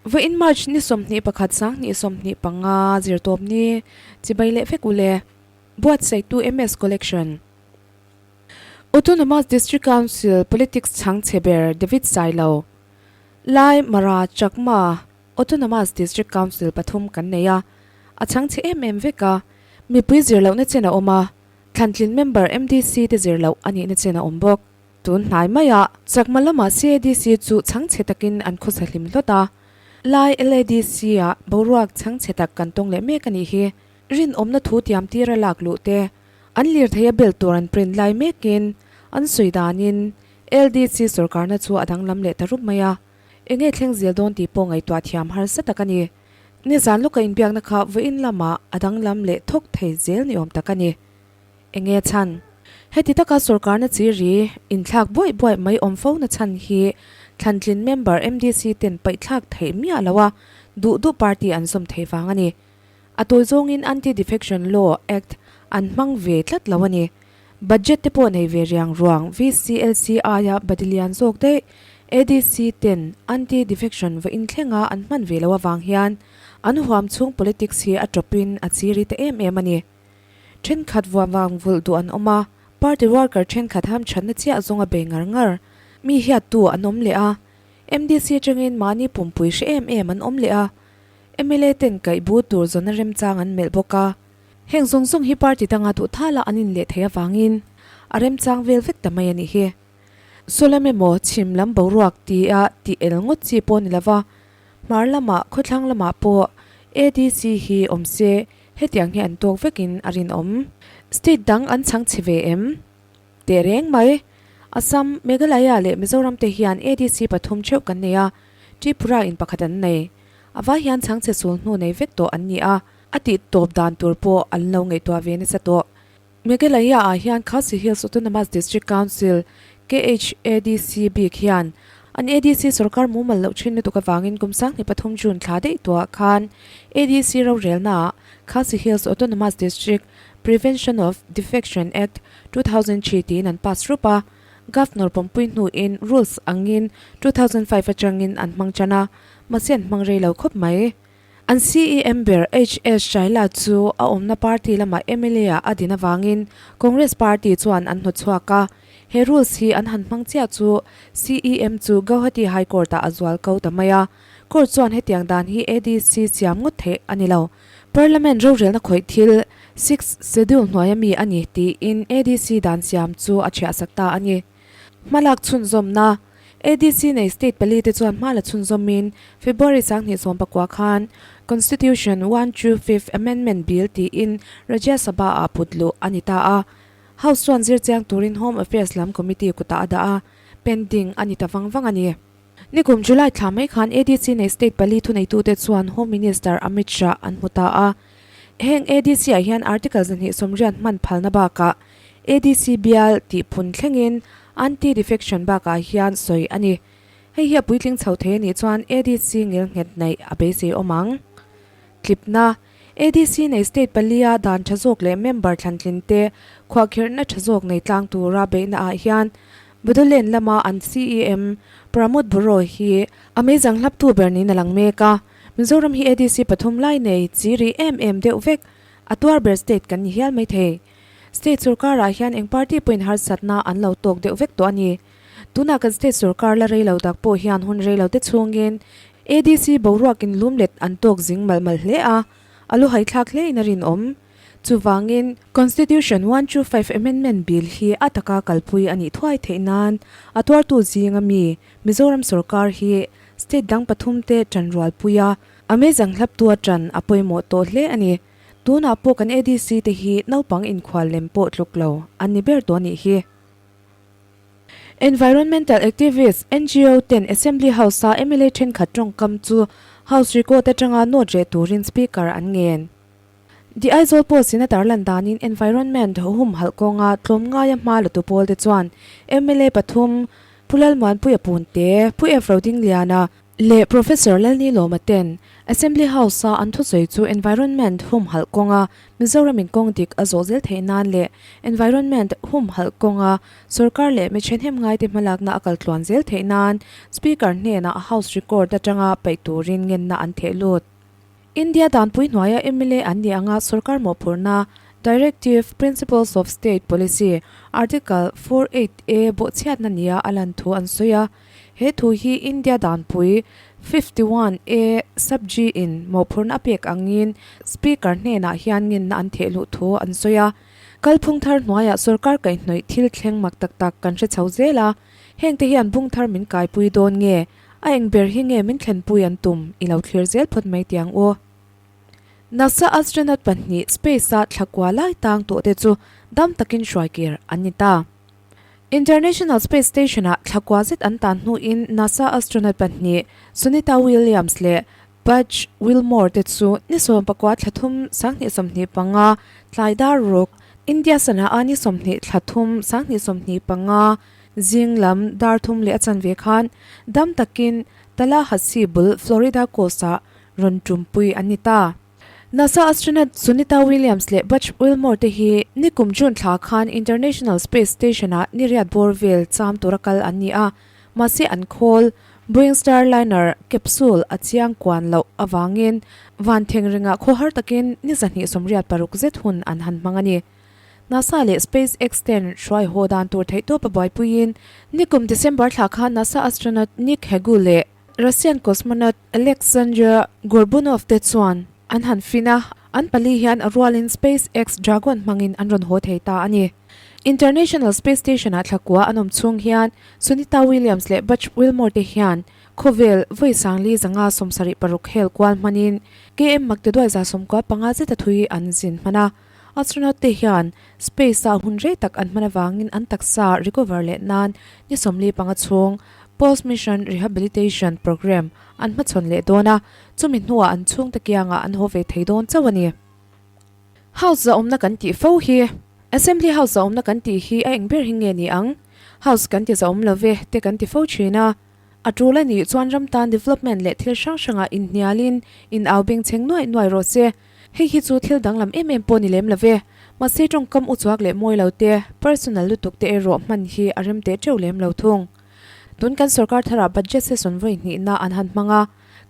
Vawiin March ni 21 sanghnih 25 zirtawp ni chibai leh vek ule. Buatsaihtu MS Collection. Autonomous District Council Politics chhangchhe ber David Sailo, Lai Mara Chakma Autonomous District Council pathum kan nei a, a chhangchhe em em vek a, mipui zir lohna chen a awm a, thlantlin member MDC te zir loh a nihna chen a awm bawk. Tun hnai maiah Chakma lamah CADC chu chhangchhe takin an khawsa hlim hlawt a, Lai LADC ah boruak chhangchhe tak kan tawng leh mek a nih hi. Rinawmna thu tiam tira lak luh te, an lirthei a bel tur an print lai mekin an sawi danin LDC sawrkarna chu a danglam leh ta rup mai a, enge thleng zel dawn tih pawh ngaihtuah thiam harsa tak a ni. Nizan lawka inbiakna kha vawiin lamah a danglam leh thawk thei zel ni awm tak a ni. Enge chhan? Heti taka sawrkarna chi ri inthlak buaih buaih mai awm fo na chhan hi thlantlin member MDC ten paihthlak theih miah lo a, duh duh party an zawm thei vang a ni. A tawi zawngin Anti-Defection Law Act an hmang ve tlat lo a ni. Budget te pawh nei ve riang ruang VCLC aia badilian zawk daih ADC ten Anti-Defection va inthlenga an hman ve loh avang hian an huam chhung politics hi a tawpin a chiri ta em em a ni. Thenkhat vuah vang vulh duh an awm a, party worker thenkhat hamthatna chiah zawnga bei ngar ngar mi hiattu an awm leh a, MDC atangin mahni pumpui hre em em an awm leh a, Mla ten kaih bu tur zawna remchang an melh bawk a. Heng zawng zawng hi party danga duh thala an inleh theih avangin a remchang vel vek ta mai a nih hi. Sawlam emaw chhim lam boruak tia tih el ngawt chi pawh ni lova, hmar lamah khawthlang lamah pawh ADC hi awm se hetiang hi an tawk vekin a rinawm. State dang an chhang chhe ve em? Teh reng mai. Assam, Meghalaya leh Mizoram te hian ADC pathum theuh kan nei a, Tripura in pakhat an nei. A vai hian chhangchhe sul hnu nei vek tawh an ni a, a tih tawp dan tur pawh an lo ngaihtuah ve nasa tawh. Meghalaya ah hian Khasi Hills Autonomous District Council, KHADC, bik hian an ADC sorkar mumal loh thin lutuk avangin kum 2003 June thla daih tuah khan ADC rorelna ah Khasi Hills Autonomous District Prevention of Defection Act, 2003 tiin an pass rup a, Governor pawmpui hnuin rules angin 2005 atangin an hmang tan a, mahse an hmang rei lo khawp mai. An CEM ber HS Shaila chu a awmna party lamah mla ah a din avangin Congress party chuan an hnawtchhuak a, he rules hi an han hmang chiah chu CEM chu Gauhati High Court ah a zual ko ta mai a, court chuan hetiang dan hi ADC siam ngawt theih a ni lo. Parliament rorelna khawih thil Sixth Schedule hnuaia mi a ni tiin ADC dan siam chu a chhiahsak ta a ni. Hmalak chhunzawmna, ADC nei state pali te chuan hma la chhunzawmin February 2019 khan Constitution One to Fifth Amendment Bill tiin Rajya Sabha ah put luh a ni ta a. House chuan zirchiang turin Home Affairs lam committee kutah a dah a, pending a ni ta vang vang a ni. Nikum July thla mai khan ADC nei state pali thuneitute chuan Home Minister Amit Shah an hmu ta a. Heng ADC ah hian Article 290 hman phalna bakah ADC bial tih phun thlengin anti-defection bakah hian sawi a ni. Hei hi a puitling chho thei a nih chuan ADC ngilnghet neih a beisei awm ang. Tlipna, ADC nei state palia dan tha zawk leh member thlantlin te khuahkhirhna tha zawk nei tlang tura beihna ah hian Bodoland lama an CEM Pramod Boro hi a meizang hlaptu ber niin a lang mek a. Mizoram hi ADC pathum lai nei chi ri em em deuh vek a tuar ber state kan ni hial mai thei. State sorkarah hian eng party pawhin harsatna an lo tawk deuh vek tawh a ni. Tunah kan state sorkar la rei lo tak pawh hian hun rei lo te chhungin ADC boruakin lumlet an tawk zing malh malh hle a, a lu haithlak hle in a rinawm. Chuvangin, Constitution 125 Amendment Bill hi a taka kalpui a nih thuai theih nan a tuartu zinga mi Mizoram sorkar hi state dang pathumte ṭanrualpui a, a meizang hlaptua ṭan a pawimawh tawh hle a ni. Tunah pawh kan ADC te hi naupang inkhual lem pawh tluk lo an ni ber tawh a nih hi. Environmental activist, ngo ten Assembly House-a mla thenkhat tawngkam chu House record atanga note reh turin Speaker an ngen. The Aizawl Post in a tarlan danin Environment humhalh kawnga tlawmngaia hma la tu pawl te chuan mla pathum, Pu Lalmuanpuia Punte, Pu F Rodingliana. Leh Professor Lalnilawma ten Assembly House-a an thusawi chu environment humhalh kawnga Mizoramin kawng dik a zawh zel theih nan leh environment humhalh kawnga sorkar leh mi thahnem ngaite hmalakna a kal tluan zel theih nan Speaker hnenah House record atanga paih turin ngenna an theh lut. India danpui hnuaia mla an nih anga sorkar mawhphurhna Directive Principles of State Policy Article 48A bawhchhiatna nia a lan thu an sawi a. He thu hi India danpui 51 A sub G in mawhphurhna a pek angin Speaker hnenah hian ngenna an theh luh thu an sawi a. Kalphung thar hnuaiah sorkar kaihhnawih thil thleng mak tak tak kan hre chho zel a, hengte hian bung thar min kaipui dawn nge? A eng ber hi nge min thlenpui an tum i lo thlir zel phawt mai tiang u. NASA astronaut pahnih space-a thla kua lai tang tawh te chu dam takin hruai kir an ni ta. International Space Station-ah thla kua zet an tan hnuin NASA astronaut pahnih Sunita Williams leh Butch Wilmore te chu ni 14 thla thum 2025 tlai dar ruk, India sana-a ni 20 thla thum 2025 zing lam dar thum leh a chanve khan dam takin Tallahassee bul Florida coast-ah rawn tumpui an ni ta. NASA astronaut Sunita Williams leh Butch Wilmore te hi nikum June thla khan International Space Station-ah ni riat bawr vel cham tura kal an ni a, mahse an khawl Boeing Starliner capsule a chiang kuan loh avangin van theng ringah khawhar takin ni 286 zet hun an han hmang a ni. NASA leh SpaceX ten hruai haw dan tur theihtawp a buaipuiin nikum December thla khan NASA astronaut Nick Hague leh Russian cosmonaut Alexander Gorbunov te chuan an han fin a, an pali hian a rualin SpaceX Dragon hmangin an rawn haw thei ta a ni. International Space Station-ah thlakua an awm chhung hian Sunita Williams leh Butch Wilmore te hian khawvel vawi sangli zanga 76 hel kual hmanin KM makte duai 95 zeta thui an zin hman a. Astronaut te hian space-ah hun rei tak an hman avangin an taksa recover leh nan ni 45 chhung post-mission rehabilitation programme an hmachhawn leh dawn a, chumi hnuah an chhungte kiangah an haw ve thei dawn chauh a ni. House zahawmna kan tih fo hi Assembly House zahawmna kan tih hi a eng ber hi nge ni ang? House kan ti zahawm lo ve te kan ti fo thin a. A tul a nih chuan ram tan development leh thil hrang hrangah inhnialin in au bengchheng nuaih nuaih rawh se. Hei hi chu thil danglam em em pawh ni lem lo ve. Mahse tawngkam uchuak leh mawi lo te, personal lutuk te erawh hman hi a rem teh teuh lem lo thung. Tun kan sorkar tharah budget session vawi hnihna an han hmang a,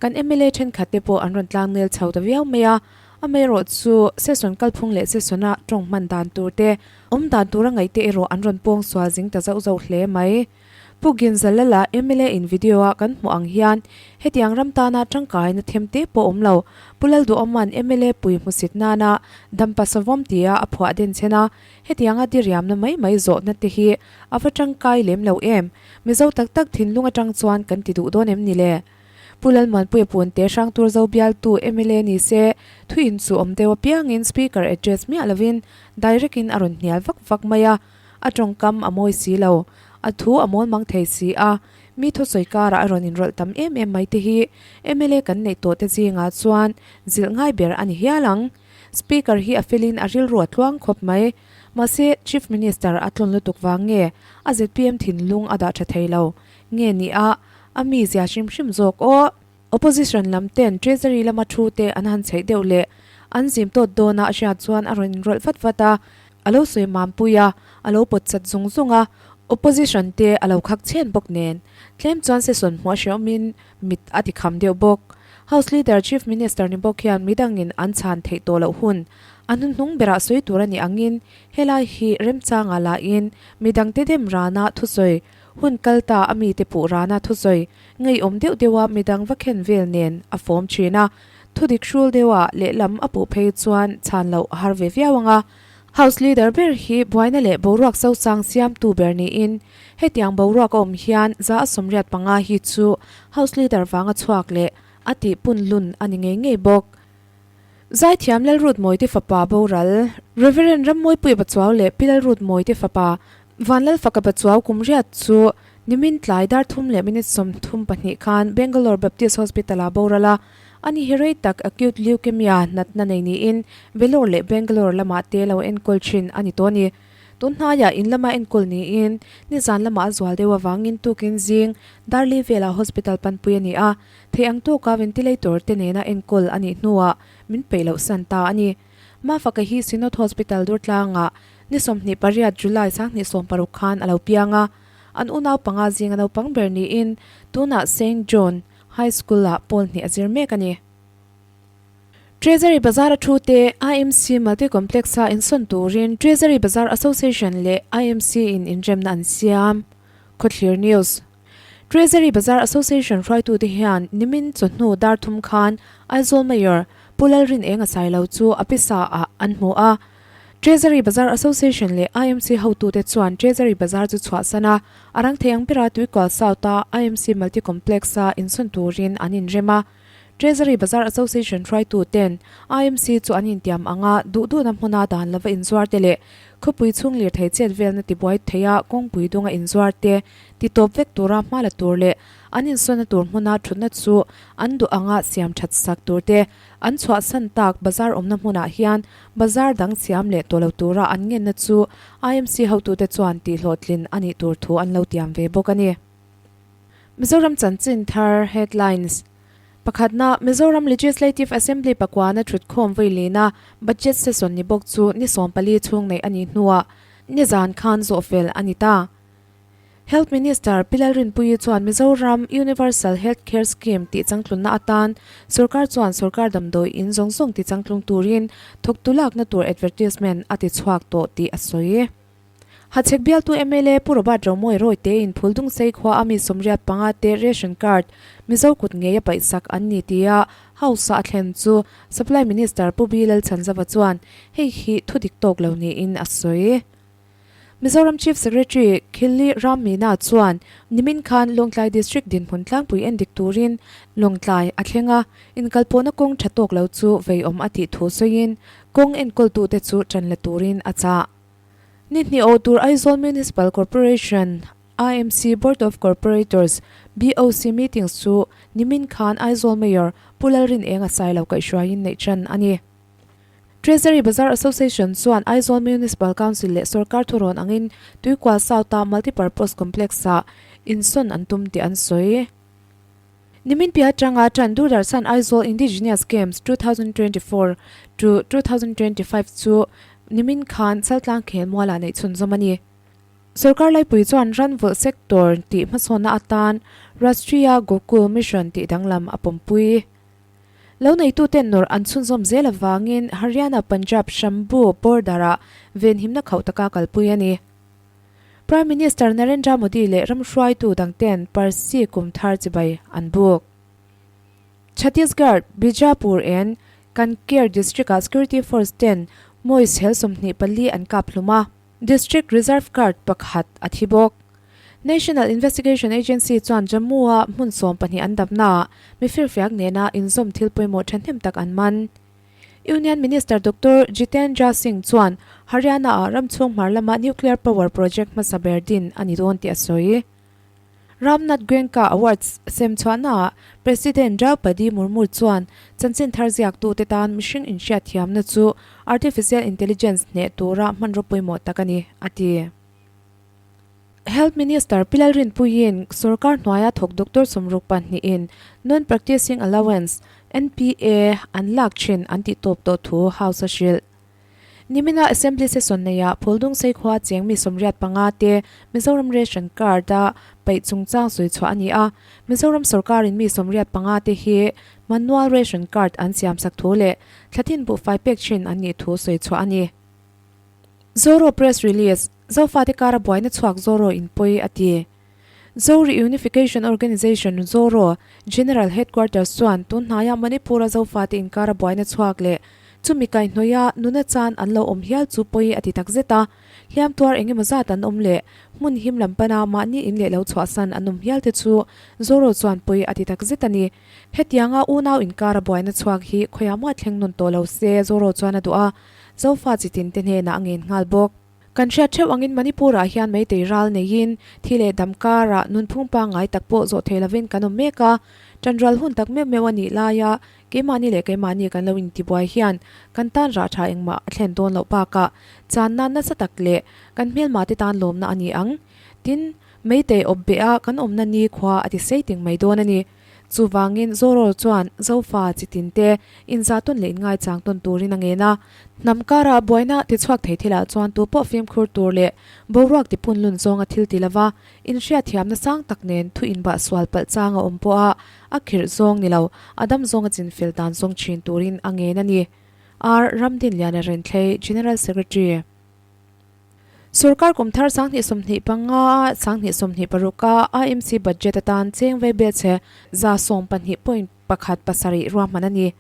kan mla thenkhat te pawh an rawn tlang nel chho ta viau mai a. Amaherawh chu session kalphung leh session-a tawng hman dan tur te, awm dan tura ngaih te erawh an rawn pawng sual zing ta zauh zauh hle mai. Pu Ginzalala mla in video a kan hmuh ang hian hetiang ram tana tangkaina them te pawh awm lo. Pu Lalduhawma'n mla pui hmusit nana dampa savawm tia a phuah den chhen a, hetianga diriamna mai mai zawhna te hi a va tangkai lem lo em? Mizo tak tak thinlung atang chuan kan ti duh dawn em ni le? Pu Lalmuanpuia Punte Hrangtur Zo bialtu mla ni se thu inchuh awm deuh apiangin Speaker address miah lovin direct in a rawn hnial vak vak mai a. A tawngkam a mawi si lo. A thu a mawl mang thei si a. Mi thusawi karah a rawn inrawlh tam em em mai te hi mla kan neih tawh te zingah chuan zilh ngai ber a ni hial ang. Speaker hi a felin a rilru a tluang khawp mai. Mahse, Chief Minister a tlawn lutuk vang nge a zpm thinlung a dah tha thei lo nge ni a, a mizia hrim hrim zawk aw. Opposition lam ten Treasury lama thu te an han chheih deuh leh an zim tawt dawn a a hriat chuan a rawn inrawlh vat vat a, a lo sawi mam pui a, a lo pawt chat zung zung a, Opposition te a lo khak chhen bawk nen tlem chuan session hmuh a hreawmin mit a ti kham deuh bawk. House Leader Chief Minister ni bawk hian midangin an chhan theih tawh loh hun a hnuhnung berah sawi tur a nih angin helai hi remchangah lahin midangte dem rana thusawi hun kal ta a mite puh rana thusawi Ngeiawm deuh deuha midang va khen vel nen a fawm thin a, thudik hrul deuha lehlam a puh phei chuan chhan loh a har ve viau ang a. House Leader ber hi buaina leh boruak sosang siamtu ber niin hetiang boruak a awm hian 185 hi chu House Leader vanga chhuak leh a tih punlun a ni ngei ngei bawk. Zaithiam Lalrutmawite fapa boral, Reverend Rammawipuia Bachuau leh Pi Lalrutmawite fapa Vanlalfaka Bachuau kum riat chu nimin tlai dar thum leh minute 32 khan Bangalore Baptist Hospital-ah boral a, ani hi rei tak acute leukemia natna nei niin Vellore leh Bangalore lamah te lo enkawl thin a ni tawh a ni. Tun hnaiah in lama enkawl niin nizan lamah a zual deuh avangin tukin zing Darli velah hospital panpui a ni a, theih ang tawka ventilator te nena enkawl a nih hnuah min peih loh san ta a ni. Mafaka hi Synod Hospital Durtlangah ni 28 July 2016 khan a lo piang a, an unau panga zinga naupang ber niin tunah Saint John High School-ah pawl hnih a zir mek a ni. Treasury Bazar a thu te IMC Multi Complex-a insawn turin Treasury Bazar Association leh IMC-in inremna an siam. Khawthlir News. Treasury Bazar Association hruaitute hian nimin chawhnu dar thum khan Aizawl Mayor Pu Lalrinenga Sailo chu a pisa ah an hmu a. Treasury Bazar Association leh IMC hotute chuan Treasury Bazar chu chhuahsan a, a rang thei ang bera Tuikual South-a IMC Multi Complex-a insawn turin an inrem a. Treasury Bazar Association hruaituten IMC chu an intiam anga duh duhna hmuna dan lova inzuar te leh khawpui chhung lirthei chet velna tibuai theia kawngpui dunga inzuar te titawp vek tura hma la tur leh an insawnna tur hmuna thutna chu an duh anga siam that sak tur te an chhuahsan tak bazar awmna hmunah hian bazar dang siam leh tawh lo tura an ngenna chu IMC hotute chuan tihhlawhtlin a nih tur thu an lo tiam ve bawk a ni. Mizoram chanchin thar headlines Pakhatna, Mizoram Legislative Assembly pakuana thutkhawm vawi lena Budget Session ni bawk chu ni 14 chhung neih a nih hnuah nizan khan zawhfel a ni ta. Health Minister Pi Lalrinpuii chuan Mizoram Universal Health Care Scheme tih changtlunna atan sorkar chuan sorkar damdawi in zawng zawng ti changtlung turin thawktu lakna tur advertisement a ti chhuak tawh tih a sawi. Hachhek bialtu mla Pu Robert Romawi Rawite-in Phuldungsei khua a mi 85 te ration card Mizo kut ngei a paihsak an ni tia House-a a thlen chu Supply Minister Pu B Lalchhanzava chuan hei hi thu dik tawk lo niin a sawi. Mizoram Chief Secretary Khilli Ram Meena chuan nimin khan Lawngtlai District dinhmun tlangpui en dik turin Lawngtlai a thleng a, inkalpawhna kawng tha tawk lo chu veiawm a tih thu sawiin kawng enkawltute chu tan la turin a chah. Ni hnih awh tur Aizawl Municipal Corporation, AMC, Board of Corporators, BOC, meetings chu nimin khan Aizawl Mayor Pu Lalrinenga Sailo kaihhruaiin neih tan a ni. Treasury Bazar Association chuan Aizawl Municipal Council leh sorkar thurawn angin Tuikual South-a Multipurpose Complex-ah insawn an tum tih an sawi. Nimin piah atanga tan Doordarshan Aizawl Indigenous Games 2024 to 2025 chu nimin khan Chaltlang khelmualah neih chhunzawm a ni. Sorkar laipui chuan ranvulh sector tih hmasawnna atan Rashtriya Gokul Mission tih danglam a pawmpui. Lo neituten nawrh an chhunzawm zel avangin Haryana Punjab Shambhu border-ah venhimna khauh taka kalpui a ni. Prime Minister Narendra Modi leh ram hruaitu dangten Parsi kum thar chibai an buk. Chhattisgarh, Bijapur and Kanker district-ah security force ten Maoist hel 24 an kap hlum a, District Reserve Guard pakhat a thi bawk. National Investigation Agency chuan Jammu-a hmun 12 an dapnaah mi firfiak nena inzawm thil pawimawh thahnem tak an man. Union Minister Doctor Jitendra Singh chuan Haryana-ah ram chhung hmar lama nuclear power project hmasa ber din a ni dawn tih a sawi. Ramnath Goenka Awards sem chhuahnaah President Draupadi Murmu chuan chanchin thar ziaktute tan mihring inhriatthiamna chu artificial intelligence hneh tura hmanraw pawimawh tak a ni, a ti. Health Minister Pi Lalrinpuiin sorkar hnuaia thawk doctor 62 in Non-Practicing Allowance, NPA, an lak thin an tih tawp tawh thu House a hrilh. Nimina Assembly Session neiah Phuldungsei khua cheng mi 85 te Mizoram Ration Card-a paih chungchang sawi chhuah a ni a. Mizoram sorkarin mi 85 te hi manual ration card an siamsak thu leh thlatin buhfai pek thin an nih thu sawi chhuah a ni. Zoro Press Release, Zofate kara buaina chhuak Zoro in pawi a ti. Zo Reunification Organisation, Zoro, General Headquarters chuan tun hnaia Manipur-a Zofate inkara buaina chhuak leh chumi kaihhnawih-a nuna chan an lo awm hial chu pawi a ti takzet a. Hliam tuar eng emaw zat an awm leh hmun him lam pana mahni in leh lo chhuahsan an awm hial te chu Zoro chuan pawi a ti takzet a ni. Hetianga unau inkara buaina chhuak hi khawiah mah thleng nun tawh lo se Zoro chuan a duh a, Zofa chi tin te hnenah a ngen nghal bawk. Kan hriat theuh angin Manipur-ah hian Meitei ral neiin thi leh dam karah nunphung pangngai tak pawh zawh thei lovin kan awm mek a. Ṭanrual hun tak meuh meuh a nih laia keimahni leh keimahni kan lo intibuai hian kan tan rah ṭha engmah a thlen dawn loh bakah channa nasa tak leh kan hmelmate tan lawmna a ni ang. Tin, Meitei awp beh a kan awmna ni khua a ti sei ting mai dawn a ni. Chuvangin Zoro chuan Zofa chi tin te inzah tawn leh inngaichang tawn turin a ngen a. Hnam kara buaina tichhuak thei thilah chuan tu pawh fimkhur tur leh boruak tipunlun zawnga thil ti lova inhriatthiamna sang tak nen thu inbah sual palh chang a awm pawh a, a khirh zawng ni lo, a dam zawnga chinfel dan zawng thin turin a ngen a ni. R. Ramdinliana Renthlei, General Secretary. Sorkar kum thar 2025 2026 a IMC budget atan cheng vei bel che 12.17 ruahman a ni.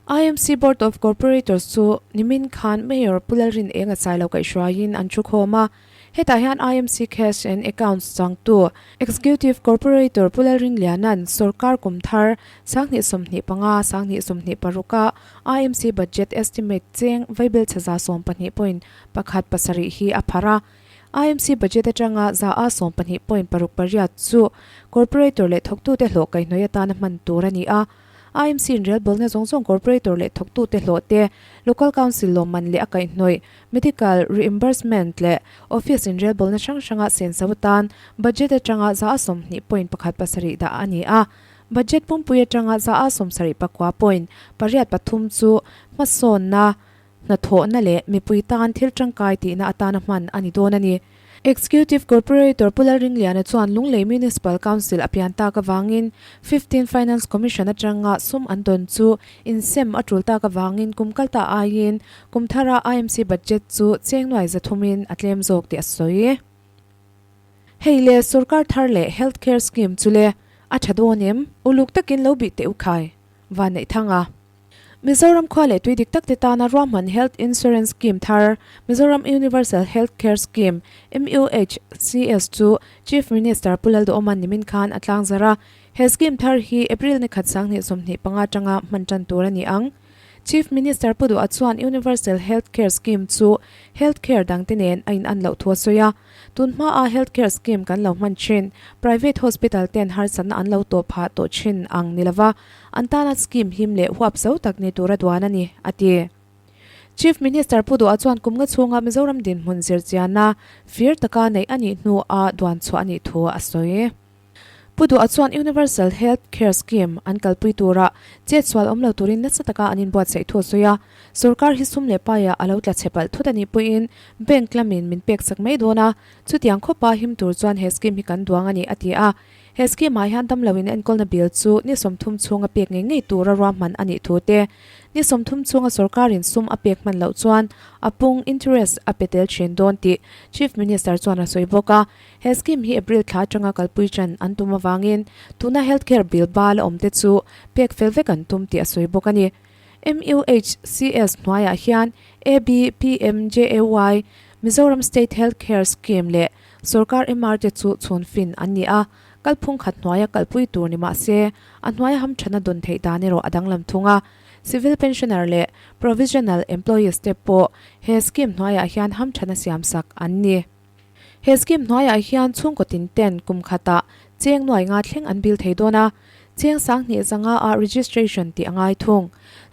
IMC Board of Corporators chu nimin khan Mayor Pu Lalrin Enga Sailo kaihhruaiin an thukhawm a. Hetah hian IMC Cash and Accounts changtu Executive Corporator Pu Lalrin Liana'n sorkar kum thar 2025 2026 a IMC budget estimate cheng vaibel chhe 12.17 hi a pharh a. IMC budget atanga za a 12.68 chu Corporator leh thawktute hlawh kaihhnawih atana hman tur a ni a. IMC inrelbawlna zawng zawng Corporator leh thawktute hlawh te, Local Council lawmman leh a kaihhnawih, Medical reimbursement leh Office inrelbawlna hrang hranga senso atan budget atanga za a 20.17 dah a ni a. Budget pumpui atanga za a 79.83 chu hmasawnna, hnathawhna leh mipui tan thil tangkai tihna atana hman a ni dawn a ni. Executive Corporator Pu Lalringliana chuan Lunglei Municipal Council a pian tak avangin Fifteen Finance Commission atanga sum an dawn chu insem a tul tak avangin kum kal ta aiin kum thara IMC budget chu cheng nuai zathumin a tlem zawk tih a sawi. Hei le sorkar thar leh Health Care Scheme chu le a tha dawn em? Uluk takin lo bih teh u khai. Vanneihthanga. Mizoram khua leh tui dik tak te tana ruahman Health Insurance Scheme thar, Mizoram Universal Health Care Scheme, MUHCS, chu Chief Minister Pu Lalduhawma nimin khan a tlangzarh a. He scheme thar hi April ni khat 2025 atanga hman tan tur a ni ang. Chief Minister Pu Duha chuan Universal Health Care Scheme chu health care dangte nen a inan loh thu a sawi a. Tun hmaa health care scheme kan lo hman thin, private hospital ten harsatna an lo tawh phah tawh thin ang ni lova, an tana scheme him leh huap zo tak ni tura duan a ni, a ti. Chief Minister Pu Duha chuan kum nga chhunga Mizoram dinhmun zirchianna fir taka neih a nih hnuah duan chhuah a nih thu a sawi. Pu Duha chuan Universal Health Care Scheme an kalpui tura chetsual awm lo turin nasa taka an inbuatsaih thu a sawi a. Sorkar hi sum leh paiah a lo tla chhe palh thut a nih pawhin bank lamin min peksak mai dawn a, chutiang khawpa him tur chuan he scheme hi kan duang a ni, a ti a. He scheme ah hian damlo in enkawlna bill chu ni 30 chhunga pek ngei ngei tura ruahman a nih thu te, ni 30 chhunga sorkarin sum a pek hman loh chuan a pung, interest, a pe tel thin dawn tih Chief Minister chuan a sawi bawk a. He scheme hi April thla atanga kalpui tan an tum avangin tuna health care bill ba la awmte chu pek fel vek an tum tih a sawi bawk a ni. MUHCS hnuaiah hian ABPMJAY, Mizoram State Health Care Scheme leh Sorkar MR te chu chhun fin an ni a, kalphung khat hnuaia kalpui tur ni mah se, a hnuaia hamthana dawn theih dan erawh a danglam thung a. Civil Pensioner leh Provisional Employees te pawh he scheme hnuaiah hian hamthana siamsak an ni. He scheme hnuaiah hian chhungkaw tin ten kum khatah cheng nuai nga thleng an bill thei dawn a, cheng 2000 zanga ah registration tih a ngai thung.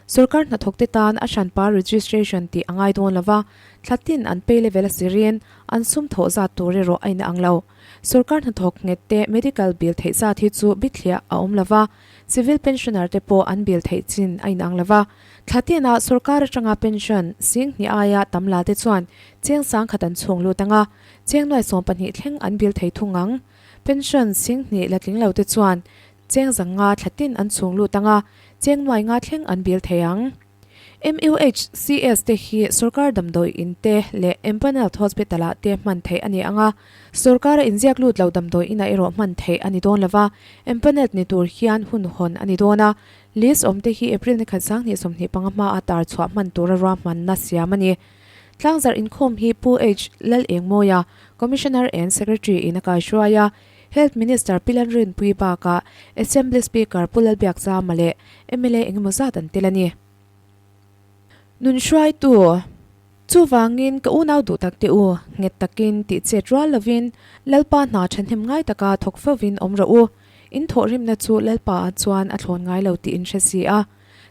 Sorkar hnathawkte tan a hranpa registration tih a ngai dawn lova, thla tin an pay level a sirin an sum thawh zat tur erawh a inang lo. Sorkar hnathawk nghet te medical bill theih zat hi chu bithliah a awm lova, civil pensioner te pawh an bill theih chin a inang lova. Thla tinah sorkar atanga pension 2000 aia tam la te chuan cheng 10,000 an chhung lut ang a, cheng nuai 12 thleng an bill thei thung ang. Pension 2000 la tling lo te chuan cheng 500 thla tin an chhung lut ang a, cheng nuai nga thleng an bill thei ang. MUHCS te hi sorkar damdawi in te leh empanelled hospital ah te hman theih a ni ang a, sorkara inziak lut lo damdawi inah erawh hman theih a ni dawn lo va, empanelled ni tur hian hun hawn a ni dawn a, list awm te hi April ni khat 2025 hmaa tar chhuah hman tura ruahmanna siam a ni. Tlangzarh inkhawm hi Pu H. Lalengmawia, Commissioner and Secretary in a kaihruai a, Health Minister Pi Lalrinpuii bakah Assembly Speaker Pu Lalbiakzama leh mla engemaw zat an tel a ni. Nun hruaitu, Chuvangin ka unau duh tak te u, nghet takin tih chet rual lovin Lalpa hna thahnem ngai taka thawk fovin awm rawh u. In thawhrimna chu Lalpa ah chuan a thlawn ngai lo tih in hre si a.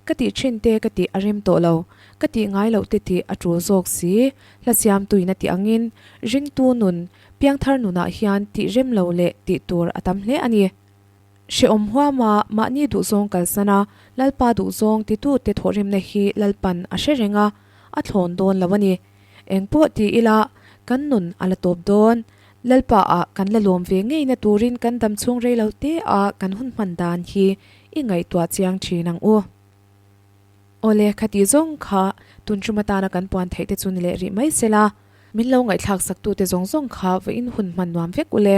Ka tih thin te ka tih a rem tawh lo, ka tih ngai loh te tih a tul zawk si. Hla siamtuin a tih angin ringtu nun, piangthar nunah hian tih rem lo leh tih tur a tam hle a ni. Hrehawm huama mahni duhzawng kalsan a, Lalpa duhzawng titute thawhrimna hi Lalpan a hre reng a, a thlawn dawn lo a ni. Eng pawh ti ila, kan nun a la tawp dawn. Lalpa ah kan la lawm ve ngeina turin kan dam chhung rei lo te a kan hun hman dan hi i ngaihtuah chiang thin ang u. Awle, khati zawng kha tun tum atana kan puan theih te chu ni leh rih mai sela, min lo ngaihthlak sak tute zawng zawng kha vawiin hun hman nuam vek ule.